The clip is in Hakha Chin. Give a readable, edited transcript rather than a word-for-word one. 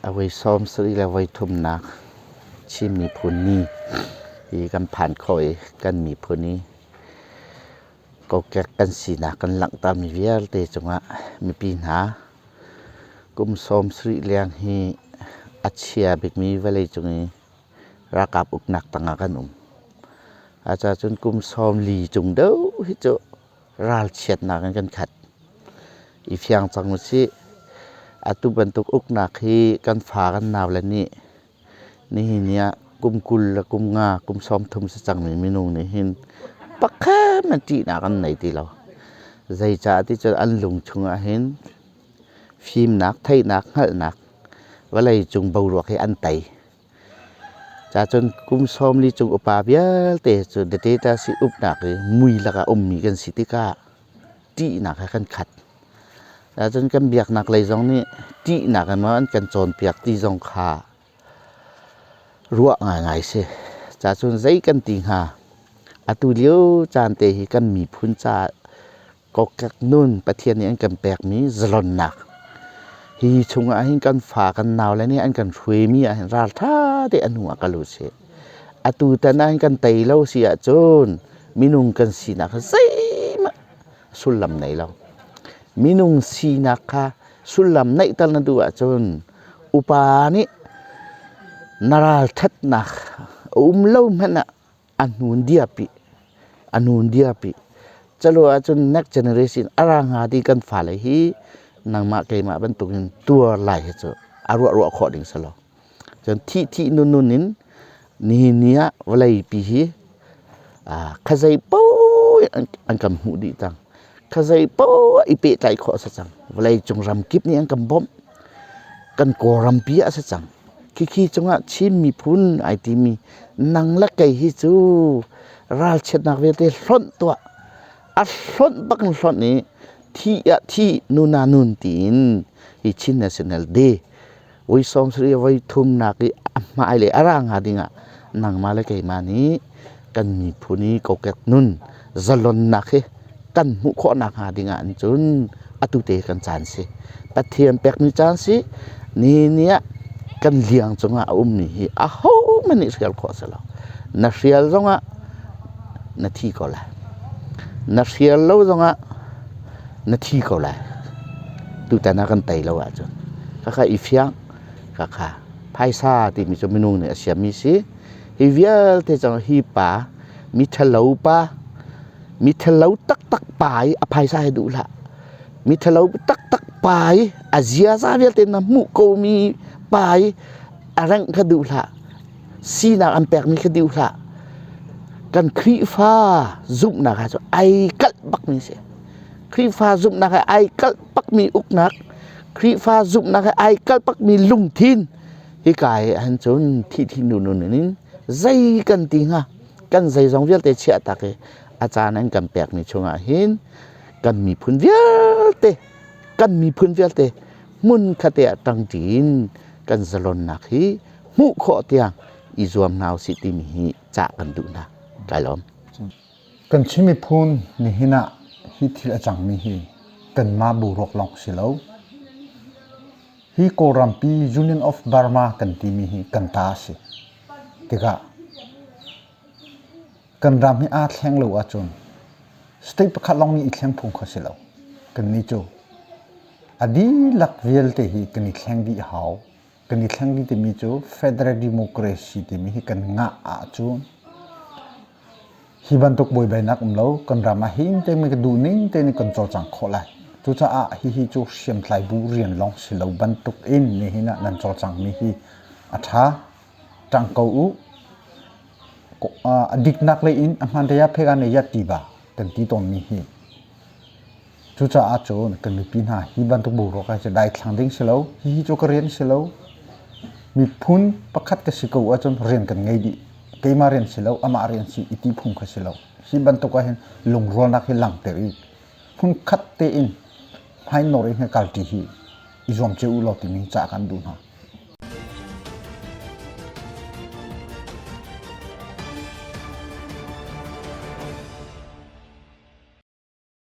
A voi 73 le voi thumnak Chin Miphun Ni hi kan phan khawh i kan miphun i kokek kan sinak kan langhtermi vialte cungah mipi hna kum 70 leng hi a chia bikmi vawleicung i ralkap uknak tangah kan um. Cucaah kum 40 cung deuh hi cu ralchiatnak in kan khat. I fiang cang usih. Atu bantuk uknak hi kan fa kan naule nih nihin ni ah kum 20 le kum 5, kum 30 si cangmi minung nih hin pakhat hmanh ṭihnak an nei ti lo. Zeicah ti cun an lung chungah hin fimnak, theihnak, hngalhnak vawlei cung boruak hi an tei. Cacun kum 40 cung upa vialte cu dictatorship uknak i mui lakah ummi kan si tikah ṭihnak he kan khat. Cacun kan biaknak lei zong nih ṭihnak in maw an kan cawnpiak ti zong kha ruah ngaingai si. Cacun zei kan ti hnga? Atu lio caan te hi kan miphun caah kokek nun Pathian nih an kan pekmi zalonnak hi chungah hin kan fa kan naule nih an kan hruaimi ah hin ralṭha te a hnu ah kal u sih. Atu tan ah hin kan tei lo si ahcun minung kan sinak kha zeihmanh sullam nei lo. Minung sinak kha sullam neihter na duh ahcun upa nih na ralṭhatnak a um lo hmanh ah a hnun diapi a nun diapi calo ahcun next generation a ra hnga ti kan fale hi nangmah keimah bantukin tuar lai hi cu a ruah ruah khawh ding si lo. Cun thih thih nun nun in nihin ni ah vawlei pi hi khazei paoh an kan hmuh dih cang. Khazei paoh i pehtlaih khawh a si cang. Vawlei cung ram kip nih an kan bawmh. Kan Kawlram pi ah a si cang. Khikhi cungah Chin miphun ai timi nang le kei hi cu ralchiatnak vialte hlonh tuah. A hlonh bak in hlonh i thi ah thi, nun ah nun tiin hi Chin National Day voi 70 voi thumnak i a hmai le a ra hnga dingah nangmah le keimah nih kan miphun i kokek nun zalonnak hi kan hmuh khawhnak hnga dingah an cun atu te kan caan si. Pathian pekmi caan si. Ni ni ah kan liang cungah a ummi hi ahohmanh nih hrial khawh a si lo. Na hrial zongah na thi ko lai. Na hrial lo zongah na thi ko lai. Tutan ah kan tei lo ahcun khakha i fiang khakha phaisa timi cu minung nih a siammi si. Hi vialte cang hi pa mi ṭhalo pa mi ṭhalo taktak pa i a phaisa hi duh hlah. Mi ṭhalo taktak pa i a ziaza vialte na hmuh komi pa i a rengh kha duh hlah. Sinak an pekmi kha duh hlah. Kan Khrihfa zumhnak ah cun ai kalh bakmi a si. Khrihfa zumhnak he ai kalh bakmi uknak, Khrihfa zumhnak he ai kalh bakmi lungthin hika hi han cun thih thih nu nun in zei kan ti hnga? Kan zeizong vialte chiah tak i a caan an kan pekmi chungah hin kan miphun vialte kan miphun vialte hmun khate ah ṭangṭi in kan zalonnak hi hmuh khawh tiang i zuam hna usih timi hi cah kan duh hna. Kai lawm. Kan Chin miphun nihin ah hi thil a cangmi hi kanmah boruak lawng si lo. Hi Kawlrampi Union of Burma kan timi hi kan ta a si. Tikah Kan ram hi aa thleng lo ahcun state pakhat lawng nih i thleng phung kha si lo. Kannih cu a dihlak vialte hi kan i thleng dih a hau. Kan i thleng dih timi cu federal democracy timi hi kan ngah ahcun hi bantuk buaibainak um lo, kan ram ah him tein kan duh ning tein kan cawlcang khawh lai. Cucaah hihi cu hriamtlai bu rian lawng si lo bantuk in nihin ah nan cawlcangmi hi a ṭha. Ṭang ko u. A diknak lei in a hmaan te ah phek ah ne yat ti ba kan ti tawnmi hi. Cucaah cun kan mipi hna hi bantuk boruak ah cu daithlang ding si lo. Hihi cu ka rian si lo. Miphun pakhat ka si ko ahcun rian kan ngei dih. Keimah rian si lo, amah rian si i ti phung kha si lo. Hi bantuk ah hin lungrualnak hi langhter i hmunkhat tein hmainawr in kalṭi hi i zuam cio u law timi ca kan duh hna.